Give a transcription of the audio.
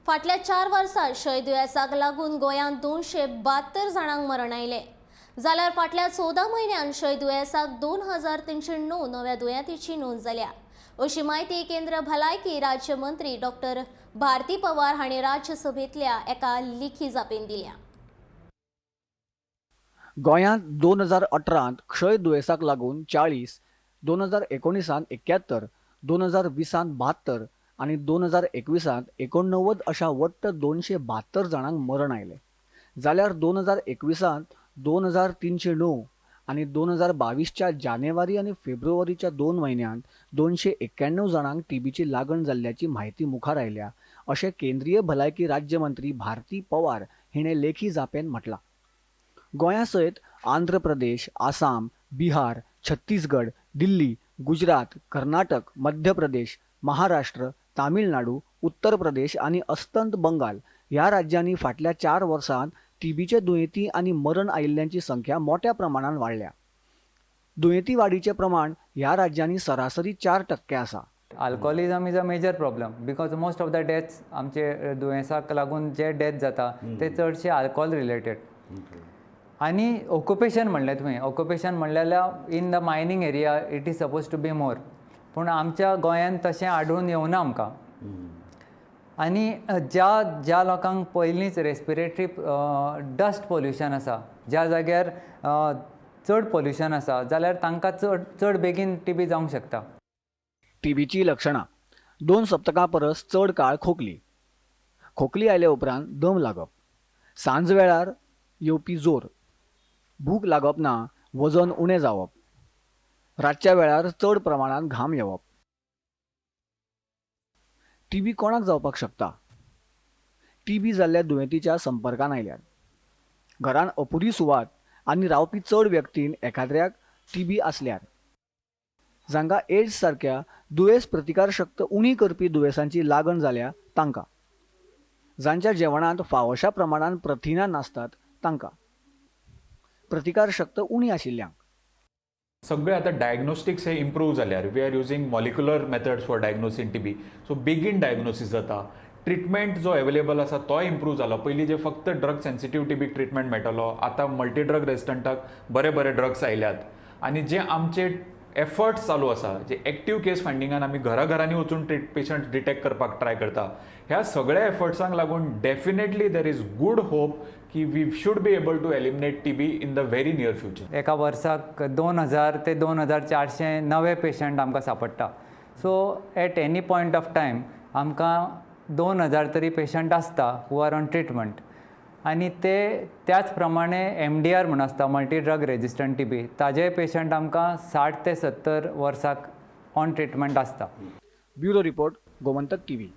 फाटल्या 4 वर्सात क्षय दुयेंसाक लागून गोंयांत 272 जाणांक मरण आयलें, जाल्यार फाटल्या 14 म्हयन्यांत क्षय दुयेंसाक 2309 नव्या दुयेंतीची नोंद जाल्या, अशी म्हायती केंद्र भलायकी राज्यमंत्री डॉक्टर भारती पवार हांणी राज्यसभेंतल्या एका लिखी जापेन दिल्या. गोंयांत 2018त क्षय दुयेंसाक लागून 40, 2019त 71, 2020त 72 आनी 2021त 89 अशा वट्ट 272 जाणांक मरण आयलें, जाल्यार 2021त 2309 आनी 2022च्या जानेवारी आनी फेब्रुवारीच्या 2 म्हयन्यांत 291 जाणांक टीबीची लागण जाल्ल्याची म्हायती मुखार आयल्या, अशें केंद्रीय भलायकी राज्यमंत्री भारती पवार हिणें लेखी जापेन म्हटलां. गोंया सयत आंध्र प्रदेश, आसाम, बिहार, छत्तीसगड, दिल्ली, गुजरात, कर्नाटक, मध्य प्रदेश, महाराष्ट्र, तामिळनाडू, उत्तर प्रदेश आनी अस्तंत बंगाल ह्या राज्यांनी फाटल्या 4 वर्सांत टीबीचे दुयेंती आनी मरण आयिल्ल्यांची संख्या मोट्या प्रमाणान वाडल्या. दुयेंती वाडीचें प्रमाण ह्या राज्यांनी सरासरी 4% आसा. Alcoholism is a major problem because most of the deaths, आमचे दुयेंसाक लागून जे डेथ जाता ते चडशे अल्कोहोल रिलेटेड. आनी ऑक्युपेशन म्हणलें तुवें, ऑक्युपेशन म्हणलें जाल्यार in the mining area it is suppose to be more, पूण आमच्या गोंयांत तशें आढळून येवना आमकां. आनी ज्या ज्या लोकांक पयलींच रेस्पिरेटरी डस्ट पोल्युशन आसा, ज्या जाग्यार चड पोल्युशन आसा, जाल्यार तांकां चड चड बेगीन टीबी जावंक शकता. टीबीची लक्षणां: 2 सप्तकां परस चड काळ खोकली, खोकली आयले उपरांत दम लागप, सांज वेळार येवपी जोर, भूक लागप ना, वजन उणें जावप, रातच्या वेळार चड प्रमाणांत घाम येवप. टीबी कोणाक जावपाक शकता? टीबी जाल्ल्या दुयेंतीच्या संपर्कान आयल्यार, घरान अपुरी सुवात आनी रावपी चड व्यक्तीन एखाद्र्याक टीबी आसल्यार, जांकां एड्स सारक्या दुयेंस प्रतिकार शक्त उणी करपी दुयेंसांची लागण जाल्या तांकां, जांच्या जेवणांत फावोशा प्रमाणान प्रथिनां नासतात तांकां, प्रतिकार शक्त उणी आशिल्ल्यांक. सगळे आतां डायग्नोस्टिक्स हे इम्प्रूव जाल्यार we are using molecular methods for diagnosing TB, so बेगीन डायग्नोसीस जाता. ट्रिटमेंट जो अवेलेबल आसा तोय इम्प्रूव जाला. पयलीं जे फक्त ड्रग सेन्सिटीव टीबीक ट्रिटमेंट मेळटालो, आतां मल्टी ड्रग रेजिस्टंटाक बरे बरे ड्रग्स आयल्यात. आनी जे आमचे एफर्ट्स चालू आसा, जे एक्टीव केस फायंडिंगान आमी घरा घरांनी वचून पेशंट डिटेक्ट करपाक ट्राय करता, ह्या सगळ्या एफर्ट्सांक लागून definitely there is good hope की we should be able to eliminate TB in the very near future. एका वर्साक 2000 ते 2400 नवे पेशंट आमकां सांपडटा. So at any point of time आमकां 2000 तरी पेशंट आसता हू are on treatment. आनी ते त्याच प्रमाणे एमडीआर म्हूण आसता, मल्टी ड्रग रेजिस्टंट टीबी, ताजे पेशंट आमकां 60 ते 70 वर्साक ऑन ट्रिटमेंट आसता. Bureau report, Gomantak TV.